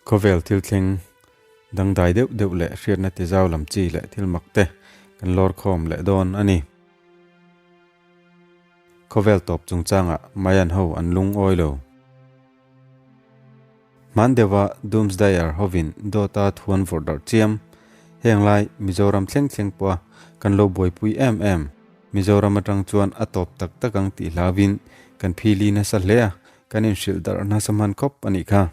Khawvel thil thleng dangdai deuh deuh leh hriatna tizau lam chi leh thil mak te kan lawr khawm leh dawn a ni. Khawvel tawp chungchangah Mayan ho an lungawi lo. Hman deuha Doomsdayer hovin dawta thuan vawrh darh chiam. Heng lai Mizoram thleng thleng pawha kan lo buaipui em em. Mizoram atang chuan a tawp tak tak ang tih hlauvin kan phili nasa hle a, kan inhrilh darh nasa hman khawp a nih kha.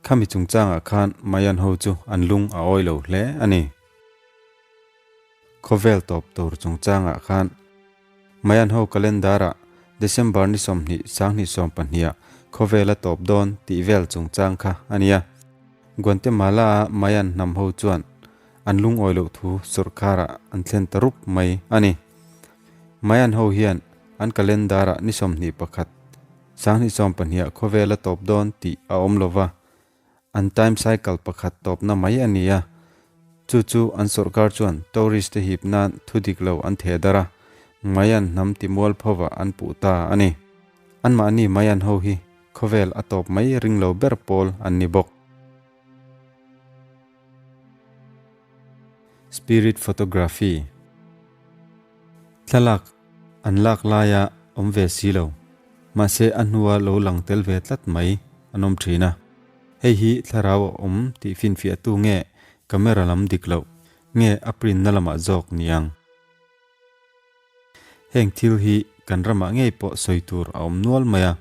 Khami chungchangah khan Mayan ho chu an lung a awi lo hle a ni. Khawvel tawp tur chungchangah khan Mayan ho calendar-ah December ni 20 2020-ah khawvel a tawp dawn tih vel chungchang kha a nia. Guatemala-a Mayan hnam ho chuan an lungawi loh thu sawrkharah an thlen ta rup mai a ni. Mayan ho hian an calendar-ah ni 21 2020-ah khawvel a tawp dawn tih a awm lova, An time cycle pakhat tawpna mai a ni a, chu chu an sawrkar chuan tourist te hip nan thu dik lo an theh darh a, Mayan hnam ti mual phovah an puh ta a ni. Anmahni Mayan ho hi khawvel a tawp mai ring lo ber pawl an ni bawk. Spirit Photography Thlalak an lak laia awm ve si lo, mahse a hnua lo lang tel ve tlat mai an awm thin a. Hei hi thlarau a awm tih finfiahtu nge camera lam dik loh nge a print na lamah zawk ni ang? Heng thil hi kan ramah ngei pawh sawi tur a awm nual mai a.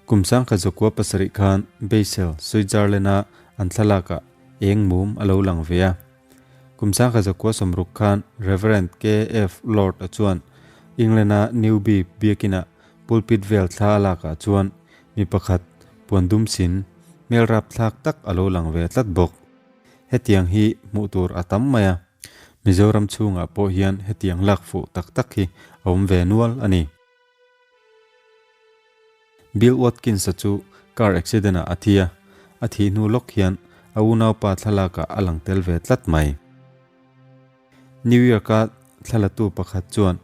Kum sangkhat zakua pasarih khan Basel, Switzerland-a an thlalakah eng mum a lo lang ve a. Kum sangkhat zakua sawmruk khan Reverend KF Lord-a chuan England-a Newby biakinah pulpit vel thla a lakah chuan mi pakhat puan dum sin hmel rapthlak tak a lo lang ve tlat bawk. Hetiang hi hmuh tur a tam mai a. Mizoram chhungah pawh hian hetiang lak fuh tak tak hi a awm ve nual a ni. Bill Watkins-a chu car accident-ah a thi a, a thih hnu lawk hian a unaupa thlalakah a lang tel ve tlat mai. New York-a thlalatu pakhat chuan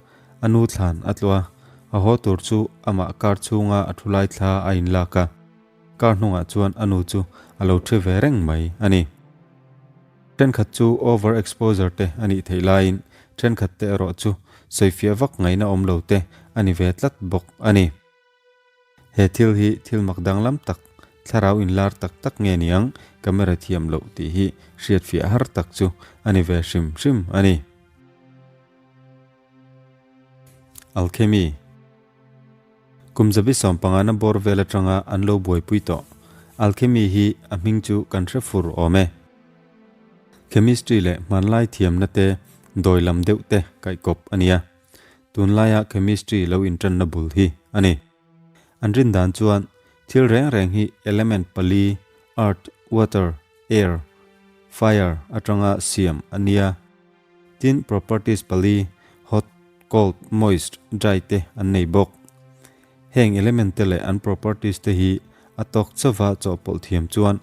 a nu thlan a tluah a, a haw tur chu amah car chhunga a thu lai thla a inlak a, car hnungah chuan a nu chu a lo thi ve reng mai a ni. Thenkhat chu over exposure te a nih theih laiin thenkhat te erawh chu sawifiah vak ngaihna awm lo te a ni ve tlat bawk a ni. He thil hi thil mak danglam tak, thlarau inlar tak tak nge niang camera thiam loh tih hi hriatfiah har tak chu a ni ve hrim hrim a ni. Alchemy. Kum zabi sawmpangana bawr vel atanga an lo buaipui tawh. Alchemy hi a hming chu kan hre fur awm e. Chemistry leh hmanlai thiamna te dawi lam deuh te kaihkawp a nia. Tunlaia chemistry lo intanna bul hi a ni. An rin dan chuan thil reng reng hi element pali, earth, water, air, fire atanga siam a nia. Tin, properties pali, hot, cold, moist, dry te an nei bawk. Heng element te leh an properties te hi a tawk chauva chawhpawlh thiam chuan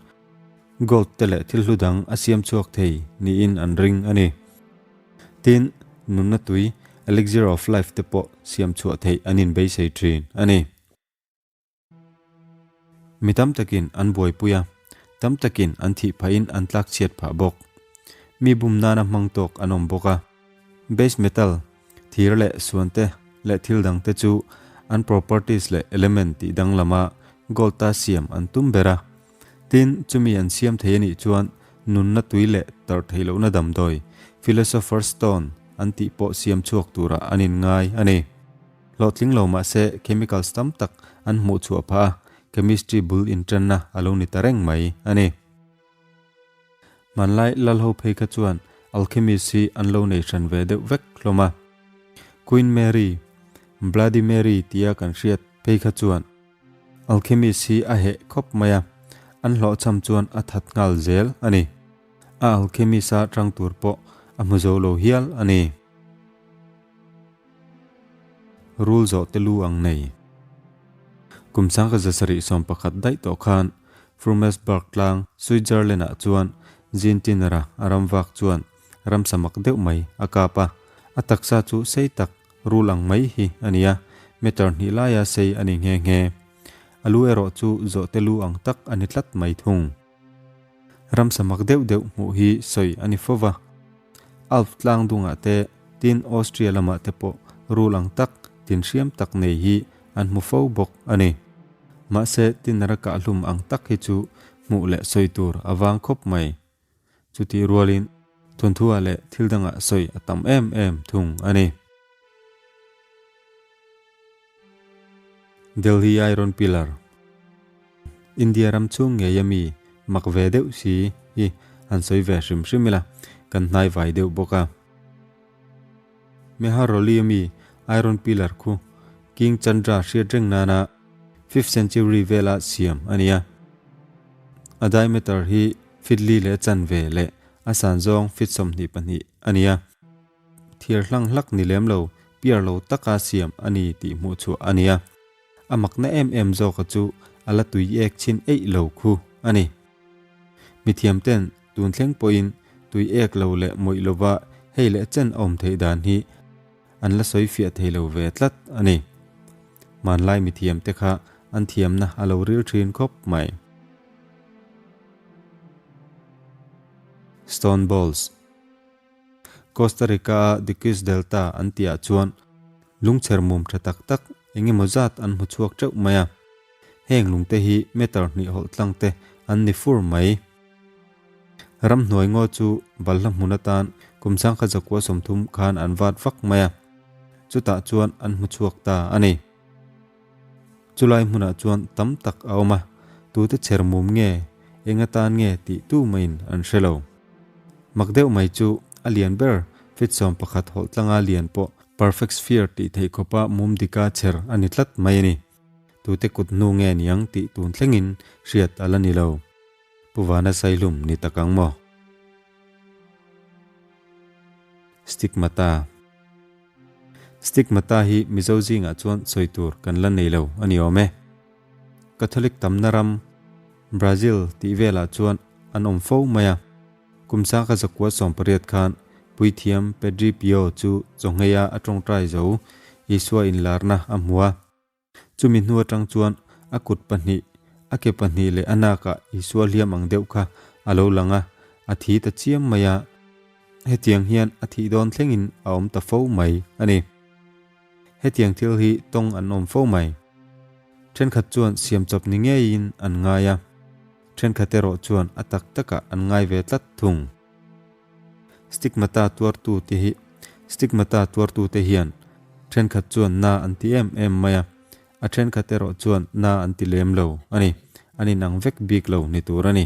gold te leh thil hlu dang a siam chhuak thei niin an ring a ni. Tin, nunna tui, elixir of life te pawh siam chhuah theih an inbeisei thin a ni. Mi tam takin an buaipui a, tam takin an thih phahin an tlak chhiat phah bawk. Mi bum nana hmang tawk an awm bawk a. Base metal, thir leh suante leh thil dangte chu an properties leh element tih danglama gold-a siam an tum ber a. Tin, chumi an siam thei a nih chuan nunna tui leh tarh theih lohna damdawi, philosopher's stone, an tih pawh siam chhuak turah an inngai a ni. Hlawhtling lo mah se chemicals tam tak an hmuh chhuah phah a, chemistry bul inṭanna a lo ni ta reng mai a ni. Hmanlai Lalho phei kha chuan alchemist hi an lo nei hran ve deuh vek hlawm a. Queen Mary, Bloody Mary tia kan hriat phei kha chuan alchemist hi a heh khawp mai a, an hlawhchham chuan a that nghal zel a ni. A alchemist-a ṭang tur pawh a hmu zo lo hial a ni. Rul zawh te lu ang nei. Kum sangkhat 711 daih tawh khan Frumesberg tlang Switzerland-ah chuan Zintinera a ram vak chuan ramsa mak deuh mai a kap a. A taksa chu sei tak rul ang mai hi a ni a, meter hnih laia sei a ni nghe nghe. A lu erawh chu zawhte lu ang tak a ni tlat mai thung. Ramsa mak deuh deuh hmuh hi sawi a ni fo va. Alp tlang dungah te, tin Austria lamah te pawh rul ang tak, tin hriam tak nei hi an hmu fo bawk a ni. Mahse, tinara kahhlum ang tak hi chu hmuh leh sawi tur a vang khawp mai. Chutih rualin thawnthuah leh thil dangah sawi a tam em em thung a ni. Delhi Iron Pillar India ram chhung ngei a mi mak ve deuh si hi han sawi ve hrim hrim ila, kan hnai vai deuh bawk a. Meharoli a mi Iron Pillar khu King Chandra hriat reng nana fifth century vela siam a ni a. A diameter hi feet li leh chanve leh a san zawng feet 22 a ni a. Thir hlang hlak ni lem lo, piar lo taka siam a ni tih hmuh chhuah a ni a. A makna em em zawka chu a la tui ek chhin eih lo khu a ni. Mithiam ten tun thleng pawhin tui ek lo leh mawih lova hei leh chen a awm theih dan hi an la sawi fiah thei lo ve tlat a ni. Hmanlai mithiam te kha an thiamna a lo ril thin khawp mai. Stone Balls. Costa Rica-a Diquis Delta an tihah chuan lungchher mum tha tak tak eng emaw zat an hmu chhuak teuh mai a. Heng lungte hi meter hnih hawlh tlang te an ni fur mai. Ramhnuai ngaw chu balhla hmun atan kum sangkhat zakua 30 khan an vat vak mai a, chutah chuan an hmu chhuak ta a ni. Chulai hmunah chuan tam tak a awm a, tute chher mum nge, eng atan nge tih tu maiin an hre lo. Mak deuh mai chu a lian ber feet 11 hawlh tlanga lian pawh perfect sphere tih theih khawpa mum dika chher a ni tlat mai a ni. Tute kut hnu nge niang tih tun thlengin hriat a la ni lo. Pu Vana Saihlum ni tak ang maw? Stigmata Stigmata hi Mizo zingah chuan sawi tur kan la nei lo a ni awm e. Catholic tamna ram Brazil tih velah chuan an awm fo mai a. Kum sangkhat zakua 18 khan Puithiam Pedri Pio chu chawngheia a tawngtai zo Isua inlarna a hmu a. Chumi hnu atang chuan a kut pahnih, a ke pahnih leh a nakah Isua hliam ang deuh kha a lo lang a, a thi ta chiam mai a. Hetiang hian a thih dawn thlengin a awm ta fo mai a ni. Hetiang thil hi tawng an awm fo mai. Thenkhat chuan siamchawp ni ngeiin an ngai a, thenkhat erawh chuan a tak takah an ngai ve tlat thung. Stigmata tuartu te hi Stigmata tuartute hian thenkhat chuan na an ti em em mai a, a thenkhat erawh chuan na an ti lem lo a ni. An inang vek bik lo ni tur a ni.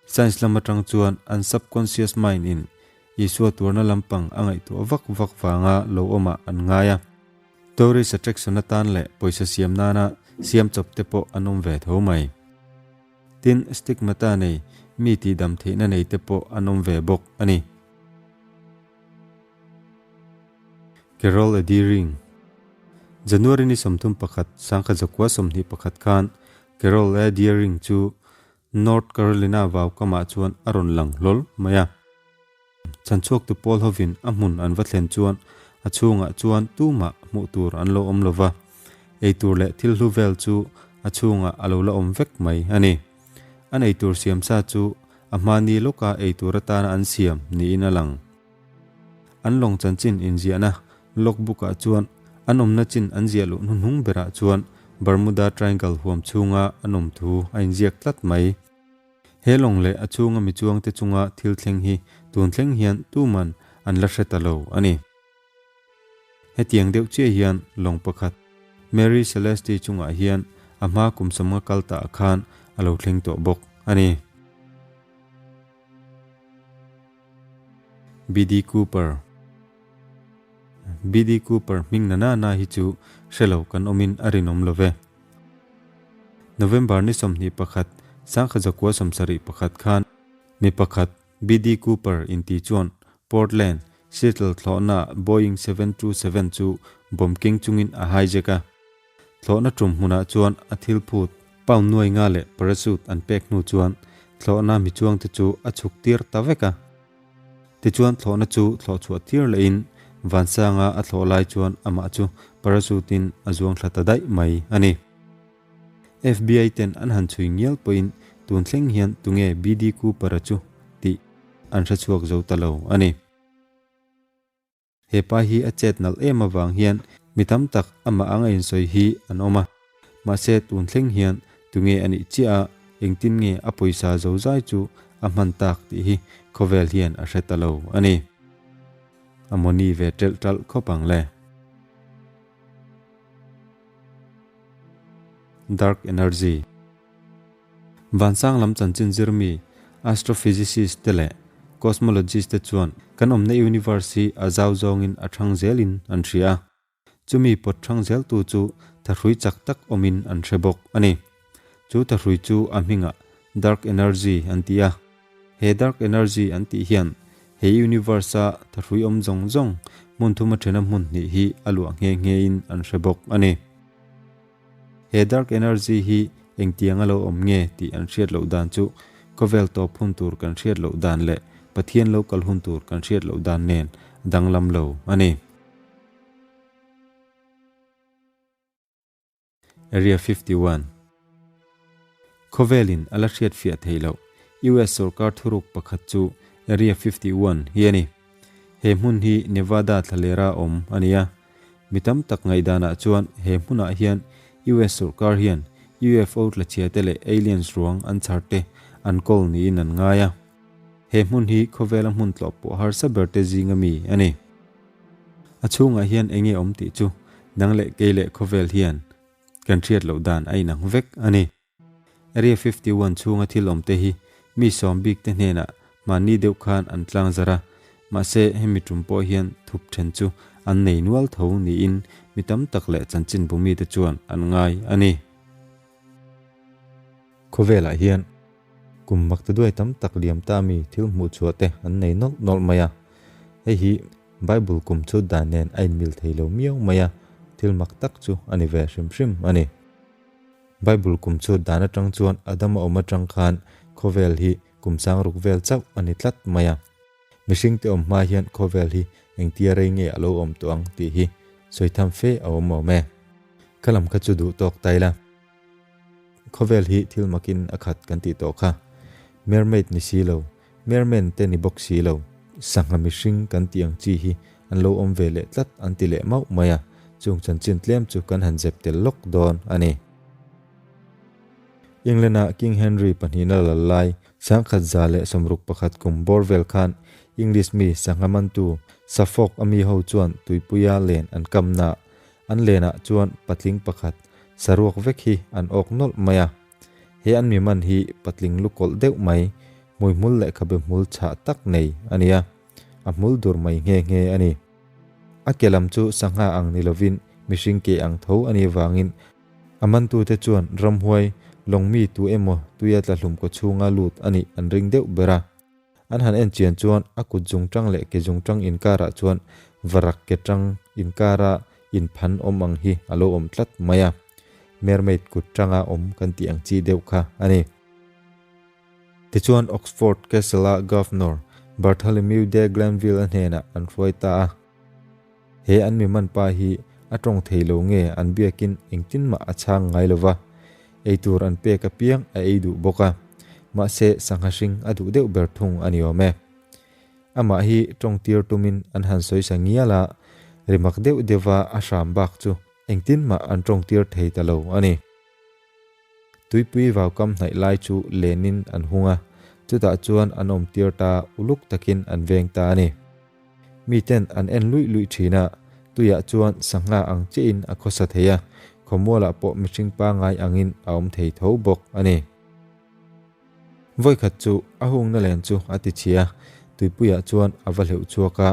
Science lam atang chuan an subconscious mind in Isua tuarna lampang a ngaihtuah vak vak vanga lo awmah an ngai a. Tourist attraction atan leh pawisa siam nana siam chawp te pawh an awm ve tho mai. Tin, stigmata nei, mi tihdam theihna nei te pawh an awm ve bawk a ni. Carol A. Deering January ni 31, 1921 khan Carol A. Deering chu North Carolina vau kamah chuan a rawn lang hlawl mai a. Chhanchhuaktu pawl hovin a hmun an va thlen chuan a chhungah chuan tumah hmuh tur an lo awm lova, eitur leh thil hlu vel chu a chhungah a lo la awm vek mai a ni. An eitur siam sa chu a hmani lawka eitur atana an siam niin a lang. An lawng chanchin inziahna logbook ah chuan an awmna chin an ziah luh hnuhnung berah chuan Bermuda Triangle huam chhunga an awm thu a inziak tlat mai. He lawng leh a chhunga mi chuangte chunga thil thleng hi tun thleng hian tuman an la hre ta lo a ni. Hetiang deuh chiah hian lawng pakhat, Mary Celeste chungah hian a hma kum sawmnga kal tah khan a lo thleng tawh bawk a ni. BD Cooper BD Cooper hming na na na hi chu hre lo kan awmin a rinawm lo ve. November ni 21, 1971 khan mi pakhat BD Cooper inti chuan Portland, Seattle thlawhna Boeing 727 chu bomb keng chungin a hijack a. Thlawhna tum hmunah chuan a thil phut pound nuai nga leh parachute an pek hnu chuan thlawhna mi chuangte chu a chhuk tir ta vek a. Tichuan thlawhna chu thlawh chhuah tir lehin Vansanga a thlawh lai chuan amah chu parachute in a zuang thla ta daih mai a ni. FBI ten an han chhui ngial pawhin tun thleng hian tunge BD Cooper-a chu tih an hre chhuak zo ta lo a ni. He pa hi a chet nalh em avang hian mi tam tak amah anga insawi hi an awm a, mahse tun thleng hian tunge a nih chiah a, engtin nge a pawisa zozai chu a hman tak tih hi khawvel hian a hre ta lo a ni. A mawni ve ṭelh ṭalh khawp ang le. Dark Energy. Vansang lam chanchin zirmi astrophysicist te leh cosmologist te chuan kan awmna universe hi a zau zawngin a thang zelin an hria a. Chumi pawt thang zeltu chu thahrui chak tak awmin an hre bawk a ni. Chu thahrui chu a hmingah dark energy an ti a. He dark energy an tih hian he universe-a thahrui awm zawng zawng hmun thuma thena hmun hnih hi a luah nghe nghein an hre bawk a ni. He dark energy hi engtiang a lo awm nge tih an hriat loh dan chu khawvel tawp hun tur kan hriat loh dan leh Pathian lo kal hun tur kan hriat loh dan nen a danglam lo a ni. Area 51. Khawvelin a la hriat fiah theih loh US sorkar thuruk pakhat chu Area 51 hi a ni. He hmun hi Nevada thlalera awm a ni a. Mi tam tak ngaihdanah chuan he hmunah hian US sorkar hian UFO tlachhia te leh aliens ruang an chhar te an kawl niin an ngai a. He hmun hi khawvela hmun tlawh pawh harsa ber te zinga mi a ni. A chhungah hian enge awm tih chu nang leh kei leh khawvel hian kan hriat loh dan a inang vek a ni. Area 51 chhunga thil awm te hi mi sawm bik te hnenah mahni deuh khan an tlang zar a, mahse hemi tum pawh hian thup then chu an nei nual tho niin mi tam tak leh chanchinbu mite chuan an ngai a ni. Khawvelah hian kum makta duai tam tak liam ta mi thil hmuh chhuah te an nei nawlh nawlh mai a, hei hi Bible kum chhut dan nen a inmil thei lo miau mai a, thil mak tak chu a ni ve hrim hrim a ni. Bible kum chhut dan atang chuan Adama awm atang khan khawvel hi kum sangruk vel chauh a ni tlat mai a. Mihringte awm hma hian khawvel hi engtia rei nge a lo awm tawh ang tih hi sawi tham fe a awm awm e. Ka lam kha chu duh tawk ta ila. Khawvel hi thil makin a khat kan tih tawh kha. Mermaid ni si lo, merman te ni bawk si lo, sangha mihring kan tih ang chi hi an lo awm ve leh tlat an ti leh mauh mai a, chung chanchin tlem chu kan han zep tel lawk dawn a ni. England-a King Henry pahnihna lal lai, 1161 kum bawr vel khan English mi sangha mantu Suffolk a mi ho chuan tuipuia len an kamna An lenah chuan patling pakhat saruak vek hi an awk nawlh mai a. He an mi man hi patling lu kawlh deuh mai, hmuihmul leh khabe hmul chhah tak nei a ni a, a hmul dur mai nghe nghe a ni. A ke lam chu sangha ang ni lovin mihring ke ang tho a nih vangin a mantute chuan ramhuai lawngmi tu emaw tuia tla hlum kaw chhunga lut a nih an ring deuh ber a. An han en chian chuan a kut zungtang leh ke zungtang inkarah chuan varak ke tang inkara inphan awm ang hi a lo awm tlat mai a, mermaid kut tanga awm kan tih ang chi deuh kha a ni. Tichuan Oxford Castle-a Governor Bartholomew de Glanville-a hnenah an hruai ta a. He an mi man pa hi a tawng thei lo nge an biakin engtin mah a chhang ngai lo va, ei tur an pek apiang a ei duh bawk a, mahse sangha hring a duh deuh ber thung a ni awm e. Amah hi tawng tir tumin an han sawi sa ngial a, rimak deuh deuha a hram bak chu engtin mah an tawng tir thei ta lo a ni. Tuipui vaukam hnaih lai chu lenin an hung a, chutah chuan an awm tir ta uluk takin an veng ta a ni. Miten an en luih luih thin a, tuiah chuan sangha ang chiahin a khawsa thei a, khawmualah pawh mihring pangngai angin a awm thei tho bawk a ni. Vawikhat chu a hungna len chu a ti chhia, tuipuiah chuan a va hleuh chhuak a,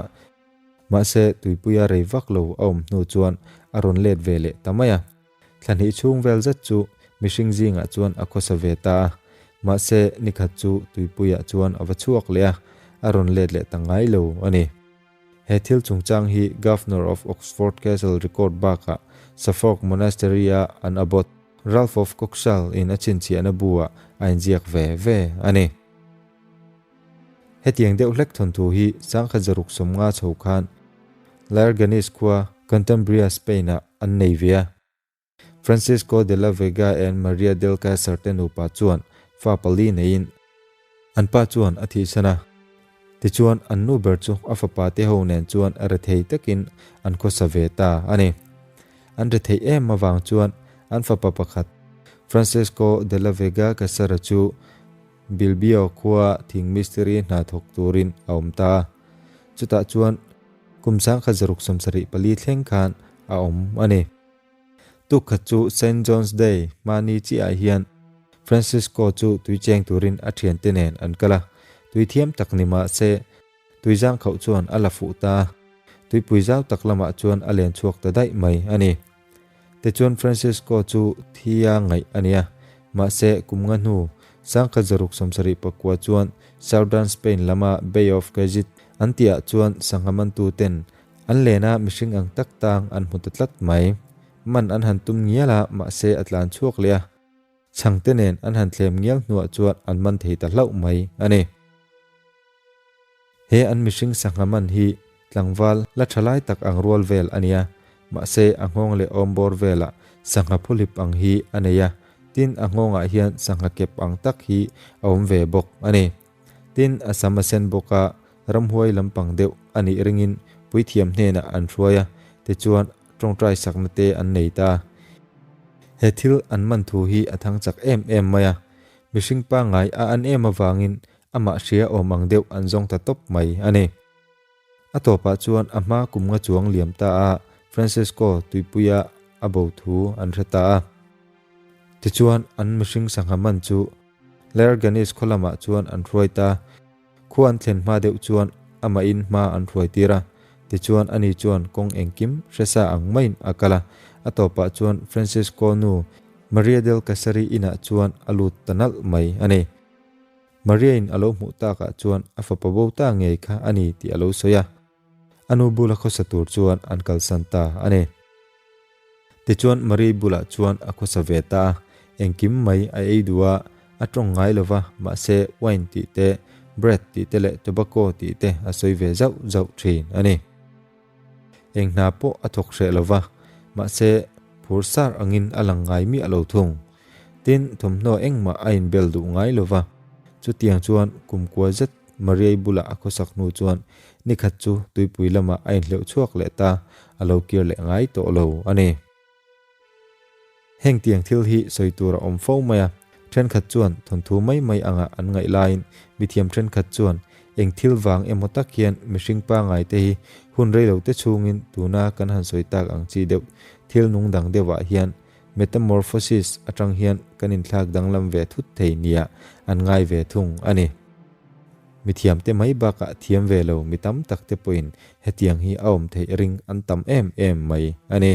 mahse tuipuia rei vak lo a awm hnu chuan a rawn let ve leh ta mai a. Thla hnih chhung vel zet chu mihring zingah chuan a khawsa ve ta a, mahse nikhat chu tuipuiah chuan a va chhuak leh a, a rawn let leh ta ngai lo a ni. He thil chungchang hi Governor of Oxford Castle record bakah Suffolk Monastery-a an abbot Ralph of Coxall in a chhinchhiahna bu-ah a inziak ve ve a ni. Hetiang deuh hlek thawnthu hi 1950 chho khan Lierganis khua Cantabria, Spain-ah an nei ve a. Francisco de la Vega and Maria del Casar te nupa chuan fa pali neiin an pa chuan a thihsan a. Tichuan an nu ber chu a fapa te ho nen chuan rethei takin an khawsa ve ta a ni. An retheih em avang chuan an fapa pakhat Francisco de la Vega Casara chu Bilbao khua thing mistiri hna thawk turin a awm ta a. Chutah chuan kum 1774 thleng khan a awm a ni. Tukkhat chu Saint John's Day hmani chiah hian Francisco chu tui cheng turin a thiante nen an kal a, tui thiam tak ni mah se tui zang khauh chuan a la fuh ta a, tuipui zau tak lamah chuan a len chhuak ta daih mai a ni. Tichuan Francisco chu thi a ngaih a nia, mahse kum nga hnu 1679 chuan Southern Spain lama Bay of Cadiz an tihah chuan sangha mantuten An lena mihring ang tak tang an hmu ta tlat mai. Man an han tum ngial a, mahse a tlan chhuak leh a. Chhangte nen an han thlem ngial hnuah chuan an man thei ta hlauh mai a ni. He an mihring sangha man hi tlangval la tha lai tak ang rual vel a nia, mahse a nghawng leh awm bawr velah sangha phuhlip ang hi a nei a, tin a nghawngah hian sangha kep ang tak hi a awm ve bawk a ni. Tin a sam a sen bawk a, Ramhuai lampang deuh a nih ringin puithiam hnenah an hruai a, tichuan tawngtai sakna te an nei ta. He thil an man thu hi a thang chak em em mai a, mihring pangngai a an em avangin amah hria awm ang deuh an zawng ta tawp mai a ni. A tawpah chuan a hma kum nga chuang liam ta a Francisco tuipuia a bo thu an hre ta a. Tichuan an mihring sangha man chu Lerganis khaw lamah chuan an hruai ta. Khua an thlen hma deuh chuan amahin hma an hruai tir a, tichuan ani chuan kawng engkim hresa ang maiin a kal a, a tawpah chuan Francisco nu Maria del Casari inah chuan a lut ta nalh mai a ni. Maria-in a lo hmuh takah chuan a fapa bo ta ngei kha a ni tih a lo sawi a, a nu bula khawsa tur chuan an kalsan ta a ni. Tichuan Marie bulah chuan a khawsa ve ta a, engkim mai a ei duh a, a tawng ngai lo va, mahse wine tih te, bread tih te leh tobacco tih te a sawi ve zauh zauh thin a ni. Eng hna pawh a thawk hreh lo va, mahse phur sar angin a lang ngai miah lo thung. Tin, thawmhnaw engmah a inbel duh ngai lo va, chutiang chuan kumkua zet Mariai bulah a khawsak hnu chuan nikhat chu tuipui lamah a inhleuh chhuak leh ta, a lo kir leh ngai tawh lo a ni. Heng tiang thil hi sawi tur a awm fo mai a, thenkhat chuan thawnthu mai mai anga an ngaih laiin mithiam thenkhat chuan eng thil vang emaw tak hian mihring pangai te hi hun rei lo te chhungin tuna kan han sawi tak ang chi deuh thil nung dang deuhah hian Metamorphosis atang hian kan inthlak danglam ve thut thei nia an ngai ve thung a ni. Mithiamte mai bakah thiam ve lo mi tam tak te pawhin hetiang hi a awm theih ring an tam em em mai a ni.